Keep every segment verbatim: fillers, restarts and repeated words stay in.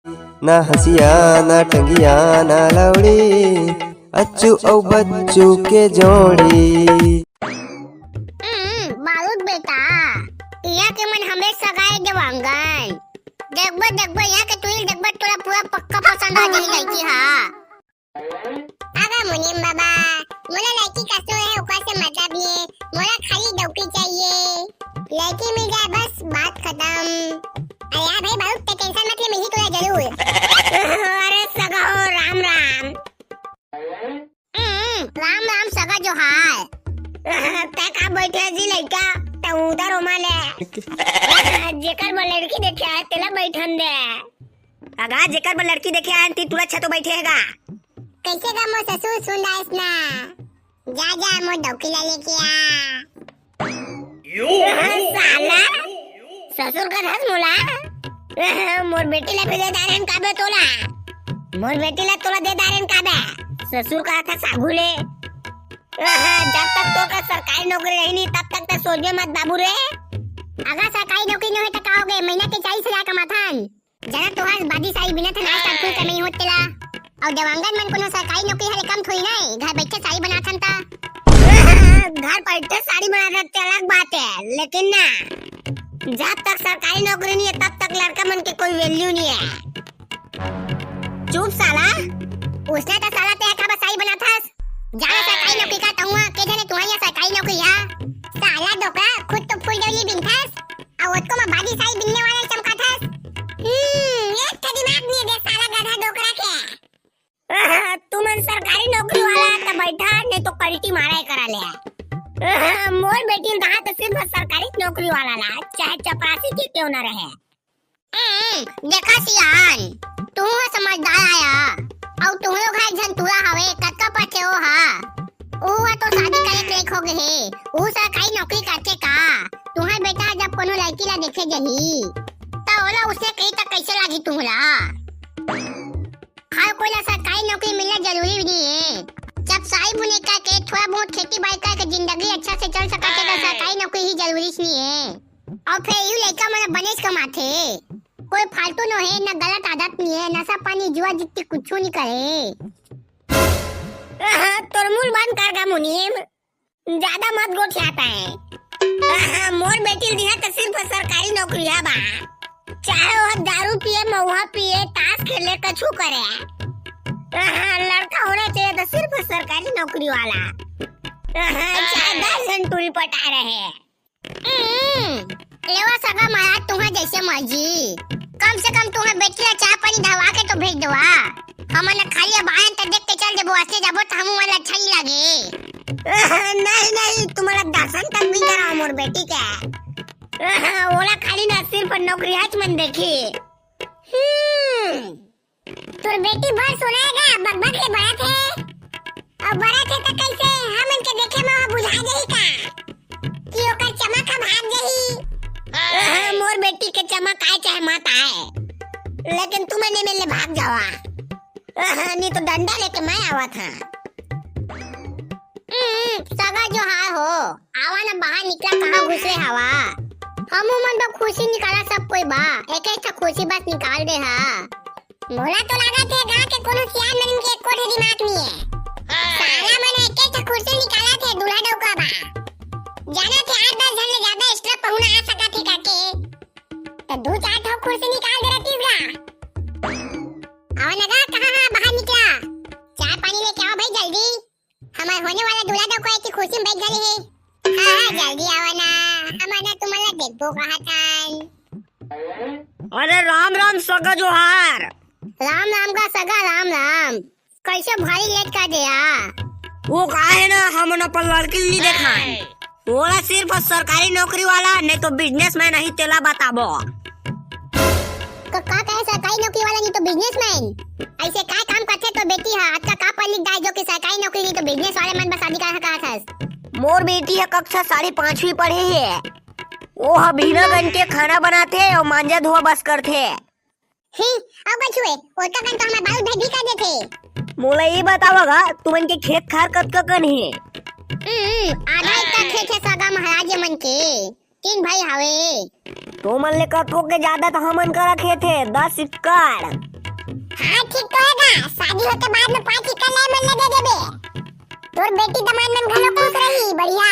ना हँसिया, ना टंगिया, ना लौड़ी, अच्छू अउ बच्चू के जोड़ी। हम्म, बारूद बेटा, इहाँ के मन हमरे सगा ए देवांगन। देखबो, देखबो, इहाँ के तुहिल देखबो, तोला पूरा पक्का पसंद आ जाही लड़की हा। अबे मुनीम बाबा, मोला लड़की कसो हे, ओकर से मतलब हे, मोला खाली डौकी चाहिए। लड़की मिल जाए, बस बात खतम। अरे यार भाई, बहुत ते tension मत ले, मिलही तोला जरूर। अरे सगा हो, राम राम। हम्म, राम राम सगा जोहार। ते का बैठे जी लइका, ते उधर ओमा ले। जेकर बर लड़की देखे आए, तेला बैठन दे। अगा, जेकर बर लड़की देखे आए, ती तुला छतो बैठे हे गा। कैसे गा मोर ससुर, सुन डारेस ना? जा, जा, मोर डौकी ला लेके आ। साला, ससुर कथस मोला? मोर बेटी ला भी दे डारेन काबे तोला? मोर बेटी ला तोला दे डारेन काबे? ससुर कथस आघू ले। जब तक तोर का सरकारी नौकरी रही नहीं, तब तक ते सोचबे मत बाबू रे। अगर सरकारी नौकरी नहीं होय त का होगे? महीना के चालीस हजार कमाथन। जाना तोहार बादी सारी बिनत हन, आज तक फुल कमाई होत तेला। अउ देवांगन मन कोनो सरकारी नौकरी हले कम थोड़ी ना हे, घर बैठे सारी बनाथन ता। घर बैठे सारी बनाथन ते अलग बात हे, लेकिन ना, जब तक सरकारी नौकरी नहीं हे, तब तक लड़का मन के कोई value नहीं हे। चुप साला, उसने तो साला ते काबर सारी बनाथस? जाना सरकारी नौकरी का तहुआ, के जाने तुहां या सरकारी नौकरी हा। साला डोकरा, खुद तो फुलझड़ी बिनथस, अउ ओतको म बादी सारी बिनने वाला चमकाथस। हम्म, एक ठे दिमाग नहीं दे साला गधा डोकरा के। तुमन सरकारी नौकरी वाला त बैठा, नहीं तो कल्टी मारा ही करा ले। मोर बेटी ल कहा तो सिर्फ सरकारी नौकरी वाला ला, चाहे चपरासी के क्यों ना रहे। हम्म, देखा सियान, तू ह समझदार आया, अउ तुहरो घर झन टूरा हवे, कतका पढ़े ओ हा? ऊ ह तो शादी करे के लायक हो गए हे, ऊ सरकारी नौकरी करथे का? तुहर बेटा जब कोनो लड़की ला देखे जही, त ओला उसने कही त कैसे लागी तुहला? हर कोई ला सरकारी नौकरी मिलना जरूरी भी नहीं है। जब साई बुने करके थोड़ा बहुत खेती बाड़ी करके जिंदगी अच्छा से चल सकत है, तो सरकारी नौकरी ही जरूरी नहीं है। अउ फेर यू लइका मन बनेच कमाथे, कोई फालतू नो हे, न गलत आदत नी हे, नशा पानी जुआ जित्ती कुछू नी करे। आहा, तोर मुंह बंद कर गा मुनीम, ज्यादा मत गोठियाता है। आहा, मोर बेटी ल दिहा त सिर्फ सरकारी नौकरी हा बा, चाहे वो दारू पिए, महुआ पिए, ताश खेले, कछू करे। आहा, लड़का होना चाहिए त सिर्फ सरकारी नौकरी वाला। आहा, चाहे दस जन टूरी पटा रहे। हम्म, लेवा सगा महाराज, तुहा जैसे मर्जी। कम से कम तुहा बेटी ला चाय पानी धवा के तो भेज देवा। हमन खाली अब आयन त देख के चल देबो, असने जाबो त हमू मन ला अच्छा नहीं लागे। नहीं, नहीं, तुम्हारा दर्शन तक भी कराओ मोर बेटी के। ओला खाली ना सिर्फ नौकरी हच मन देखी। हम्म। तोर बेटी भर सुनाएगा, बकबक ले बड़ा थे। अब बड़ा थे त कैसे हमन के देखे म बुझा जाही का कि ओकर चमक ह भाग जाही? आहा, मोर बेटी के चमक आए चाहे मत आए, लेकिन तुमन एमे ले भाग जावा। आहा, नहीं तो डंडा लेके मैं आवत हा। हम्म, सगा जोहार हो। आवा ना बाहर निकला, कहाँ घुसे हवा? हम उमन तो खुशी निकाला सब कोई बा, एक एक ठा खुशी बस निकाल दे हा। मोला तो लागत हे गांव के कोनो सियान मन के एको ठे दिमाग नहीं है। साला मन एक एक ठा खुशी निकाला थे, दूल्हा डौका बा। जाना थे आठ दस जन ले ज्यादा extra पहुना आ सका थे काके। तो दो चार ठो खुशी निकाल दे रहती गा। आवा ना गा, कहाँ हा बाहर निकला? चाय पानी लेके आओ भाई जल्दी। हमार होने वाला दूल्हा तो कोई की खुशी में बैठ गए है। हाँ, हाँ, जल्दी आवा ना, हमार ना तुम्हारा देखबो कहा था। अरे राम राम सगा जोहार। राम राम का सगा, राम राम। कैसे भारी लेट कर दिया? वो का है ना, हमन अपन लड़की नहीं देखा है। ओला सिर्फ सरकारी नौकरी वाला, नहीं तो businessman ही तेला बताबो। का, का कहे सरकारी नौकरी वाला नहीं तो businessman? ऐसे काय काम करथे तो बेटी हा? अतका का पढ़ लिख डाय जो कि सरकारी नौकरी नहीं तो business वाले मन बस शादी करा कहा था। मोर बेटी हा कक्षा साढ़े पांचवी पढ़े है। वो हा बिना गन के खाना बनाथे और मांजा धोआ बस करथे। ही, अउ कछु हे, ओतका कन तो हमर बारूद भाई भी कर देथे। मोला ये बतावा गा, तुमन के खेत खार कतका कन हे? हम्म, आधा एकड़ खेत हे सगा महाराज मन के, तीन भाई हावे। तो मन ले कतको के ज्यादा तो हमन करा खेत हे, दस एकड़। हाँ, ठीक तो हे गा, शादी होके बाद में पाँच एकड़ ले मन ले दे देबे। तोर बेटी दमांद मन घलो खुश रही, बढ़िया।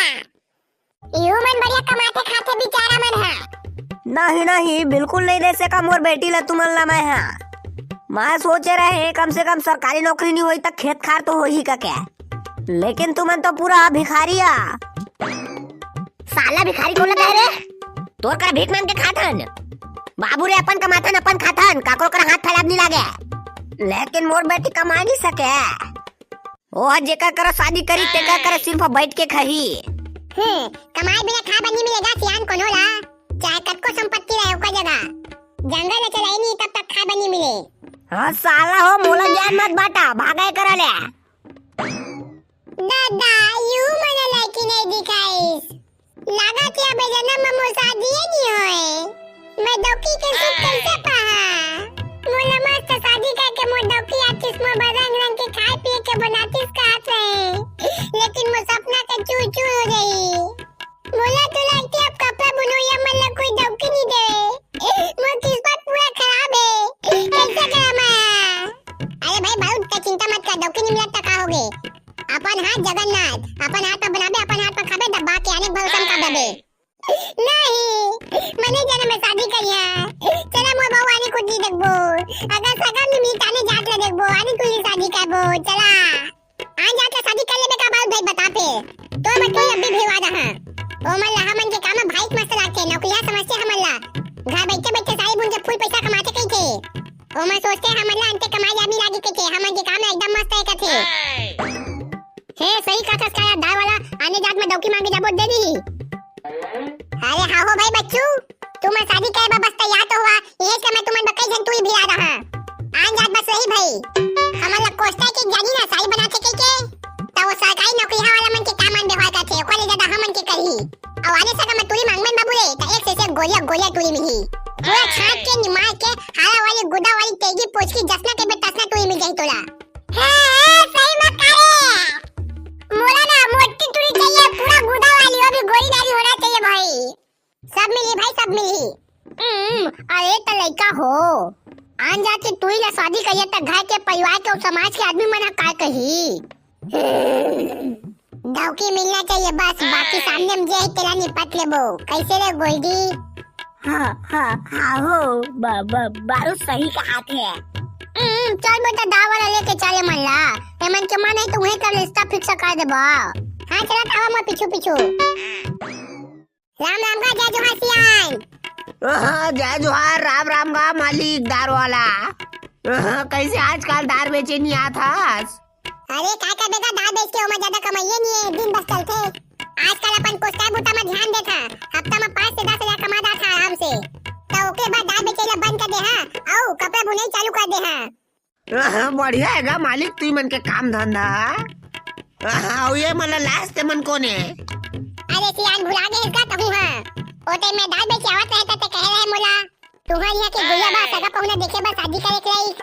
इहू मन बढ़िया कमाथे खाथे बिचारा मन हा। नहीं, नहीं, बिल्कुल नहीं दे सका मोर बेटी ला तुमन ला मैं हा। मैं सोचे रहे कम से कम सरकारी नौकरी नहीं होई त खेत खार तो होही का क्या, लेकिन तुमन तो पूरा भिखारी आ। साला भिखारी कोन लगा रे? तोर करा भीख मांग के खाथन। बाबू रे अपन कमाथन, अपन खाथन, काकरो करा हाथ फैलाब नहीं लागे। लेकिन मोर बेटी कमा नहीं सके। ओह जेकर करा शादी करी, तेकर करा सिर्फ बैठ के खाही। हम्म, कमाए बिना खाए बर नी मिलेगा सियान कोनो ला। चाहे कतको संपत्ति रहे ओकर जगह, जंगल में चलाई नहीं तब तक खाए बर नी मिले। हाँ साला हो, मोला ज्ञान मत बांटा, भागे करा ले। दादा, यू मन लड़की नहीं दिखाइस। लागत हे अब ए जनम म मोर शादीए नी होय। मैं डौकी के सुख कइसे पाहा? मोला मस्त शादी करके मोर डौकी आतिस, मोर बर रंग रंग के खाए पिए के बनातिस कहत रहे, लेकिन मोर सपना के चूर चूर हो गई। मोला तो लगथे अब कपड़ा बुनोइया मन ला कोई डौकी नी देवे। मोर किस्मत पूरा खराब हे, कइसे करम मैं? अरे भाई बाबू, ते चिंता मत कर, डौकी नी मिलत त का होगे? अपन हाथ जगन्नाथ, अपन हाथ म बनाबे, अपन हाथ म खाबे, दबा के आने के भरोसा म खाबे। नहीं, मने जनम में शादी करिया। चला मोर बहू आने खुद नहीं देखबो। अगर सगा में मीत आने जात ला देखबो, आने तू ही शादी करबो। चला। आन जात ला शादी कर लेबे का बाबू भाई बता पे। तो मत कोई अभी भिवा रहा। ओ मन ला हमन के काम भाई के मस्त लागथे, नौकरिया समझथे हमन ला। घर बैठे बैठे साड़ी बुन के फुल पैसा कमाथे कहिथे। ओ मन सोचथे हमन ला अंते कमाए जामी लागी कहिथे, हमन के काम एकदम मस्त हे कथे। हे, सही कथस का यार, दार वाला आने जात में डौकी मांगे जाबो दे दी। अरे हाँ हो भाई बच्चू, तुमन शादी करे बर बस तैयार तो हुआ, यही से मैं तुमन बर कई झन टूरी भिड़ा रहा। आन जात बस वही भाई, हमन ला कोसथे के जानी ना साई बनाथे के के, त वो सरकारी नौकरी वाला मन के काम मन व्यवहार करथे, ओकर ले ज्यादा हमन के करही। अउ आने सगा में टूरी मांगबे न बाबू रे, त एक से एक गोलिया गोलिया टूरी मिलही। पूरा छाट के निमार के हाला वाली गुदा वाली तेगी पोचकी जसना के बे तसना टूरी मिल जाही तोला। हाँ, हाँ, सही में करे। मोला ना मोटी टूरी चाहिए, पूरा गुदा वाली, वो भी गोरीदारी होना चाहिए भाई। सब मिली भाई, सब मिली। हम्म, अरे त लइका हो, आन जात के टूरी ला शादी करिए त घर के परिवार के अउ समाज के आदमी मन ह का कही? डौकी मिलना चाहिए बस, बाकी सामने में जे हे तेला निपट लेबो। कैसे रे गोल्डी? हाँ, हाँ, हाँ हो, ब-, ब-, बारू सही कहात हे। हम्म, चल बेटा, दाव वाला लेके चले मन ला। एमन के मन है तो उहे कर रिश्ता fix कर देबो। हाँ, चला तावा मोर पीछू पीछू। राम राम का जय जोहार सियान। हाँ, जय जोहार, राम राम का मालिक दार वाला। हाँ, कैसे आजकल दार बेचे नहीं आत हस? अरे, का करबे गा, दार बेच के ओमा ज्यादा कमाइए नहीं है, दिन बस चलथे। आजकल अपन कोसता बूता में ध्यान देत हा, हफ्ता में पाँच से दस हजार कमा जात हा आराम से। त ओकरे बाद दार बेचे ला बंद कर दे हा, अउ कपड़ा बुनई चालू कर दे हा। हाँ, बढ़िया हे गा मालिक, तुई मन के काम धंधा। हाँ, अउ ये मन ला लायस ते मन कोने? अरे सियान, भुला गे हस का तहूँ हा? ओ टाइम में दार बेचे आवत रहे त ते कहे रहे मोला, तुंहर इहाँ के गुइया बा सगा पहुना देखे बर शादी करे के लाइक।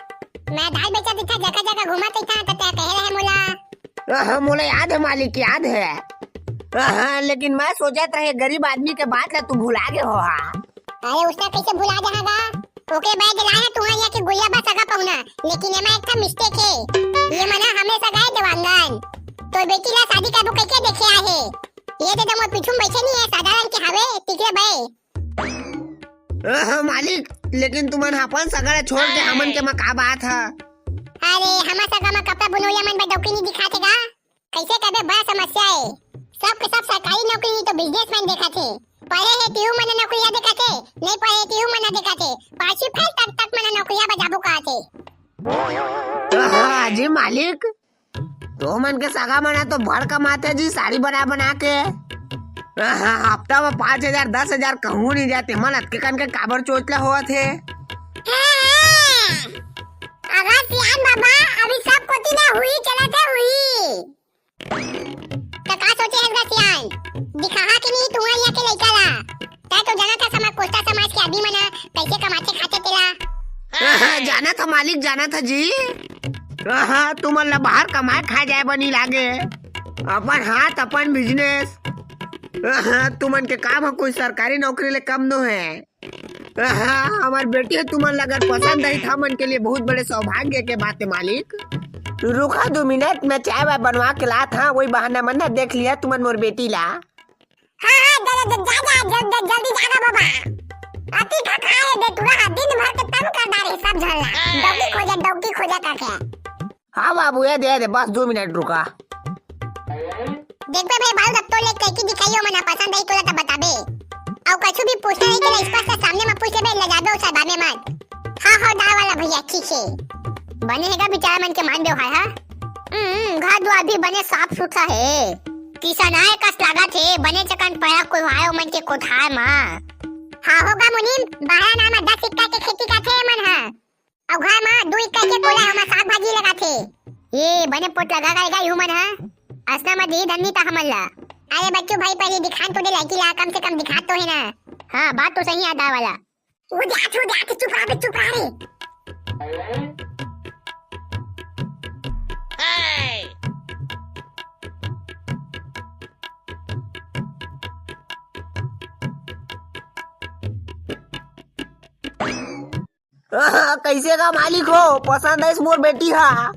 मैं दार बेचत इहाँ जगह जगह घूमत इहाँ त ते कहे रहे मोला। हाँ, मोला याद हे मालिक, याद हे। हाँ, लेकिन मैं सोचत रहे गरीब आदमी के बात ला तू भुला गे हो हा। अरे उसला कैसे भुला जाहा गा? ओके बैग लाए हे तुंहर इहाँ के गुइया बा सगा पहुना, लेकिन एमा एक ठा mistake हे। ये मन ह हमेशा गाय देवांगन। तोर बेटी ला शादी करबो कहिके देखे आए हे। ये दे दमोर पीछू में बैठे नहीं हे, साधारण के हवे, तिकले बे। अह, मालिक, लेकिन तुमन ह अपन सगा ला छोड़ के हमन के म का बात ह? अरे, हमर सगा म कपड़ा बुनोइया मन बर डौकी नहीं दिखाथे गा? कैसे करबे, बड़ा समस्या हे। सब के सब सरकारी नौकरी नहीं तो businessman देखाथे। पढ़े हे तिहू मन नौकरिया देखाथे, नहीं पढ़े तिहू मन देखाथे। पांचवी फेल तक तक मन नौकरिया बर जाबो कहाथे। अह, अजी मालिक, तो मन के सगा मन ह तो बड़ कमाथे जी, साड़ी बना बना के। हाँ, हफ्ता में पाँच हजार, दस हजार कहूँ नहीं जाते, मन अतके कन के काबर चोचला होवत हे। हाँ, हाँ। अगर सियान बाबा, अभी सब कोती ना हुई चलत हे, हुई। त का सोचे हस गा सियान? दिखाहा कि नहीं तुंहर इहाँ के लइका ला? तैं तो जानत हस हमर कोस्ता समाज के आदमी मन ह कइसे कमाथे खाथे तेला। हाँ, जानत ह मालिक, जानत ह जी। हाँ, तुमन ला बाहर कमाए खाए जाए बर नी लागे। अपन हाथ, अपन business। हाँ, तुमन के काम ह कोई सरकारी नौकरी ले कम नो हे। हाँ, हमर बेटी ह तुमन ला अगर पसंद आही, त हमन के लिए बहुत बड़े सौभाग्य के बात हे मालिक। रुका दू मिनट, मैं चाय वाय बनवा के लात हँव, वही बहाना मन ना देख लिहा तुमन मोर बेटी ला। हाँ, हाँ, जा, जा, जा, जा, जल-, जल-, जल्दी जागा बाबा। अति खखाय हे दे टूरा, दिन भर के तंग कर डारे सब झन ला। डौकी खोजा, डौकी खोजा करके। हाँ बाबू, ये दे दे, बस दू मिनट रुका। देखबे भाई बालू, अब तो ले कइके दिखाइयो मन ह, पसंद आही तोला त बताबे। अउ कछु भी पूछना रही तेला स्पष्ट सामने म पूछ लेबे, लजाबे उछाबे मत। हाँ, हाँ, दार वाला भैया, ठीक हे। बने हे गा बिचारा मन के मान व्यवहार ह। हम्म, घर दुआर भी बने साफ सुथरा हे। किसनहा कस लागत हे, बने चकन पया कोहाय ओमन के कोठार म। हाँ हो गा मुनीम, बारह आना म दस इक्का के खेती करथे एमन ह। अउ घर म दू इक्का के कोला हे, ओमा साग भाजी लगाथे। ए, बने पोट लगा गा एमन ह। असना म दिही धन्नी त हमन ला। अरे बच्चू भाई, पहिली दिखान तो दे लड़की ला, कम से कम दिखात तो हे ना। हाँ, बात तो सही हे दार वाला। वो जात, वो जात, चुप रह बे, चुप रह रे। आहा, कइसे गा मालिक हो, पसंद आइस मोर बेटी हा? हाँ,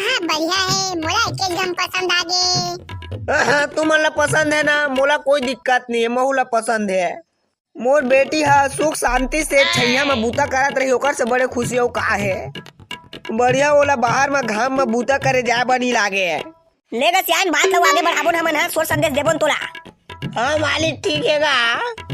हाँ, बढ़िया हे, मोला एके एकदम पसंद आ गे। आहा, तुमन ला पसंद हे ना, मोला कोई दिक्कत नहीं हे, महू ला पसंद हे। मोर बेटी हा सुख शांति से छइहां म बूता करत रही, ओकर से बड़े खुशी अउ का हे। बढ़िया ओला बाहर म घाम म बूता करे जाए बर नइ लागे। ले गा सियान, बात ला आगे बढ़ाबो न हमन ह, सोर संदेश देबो न तोला। हाँ मालिक, ठीक हे गा।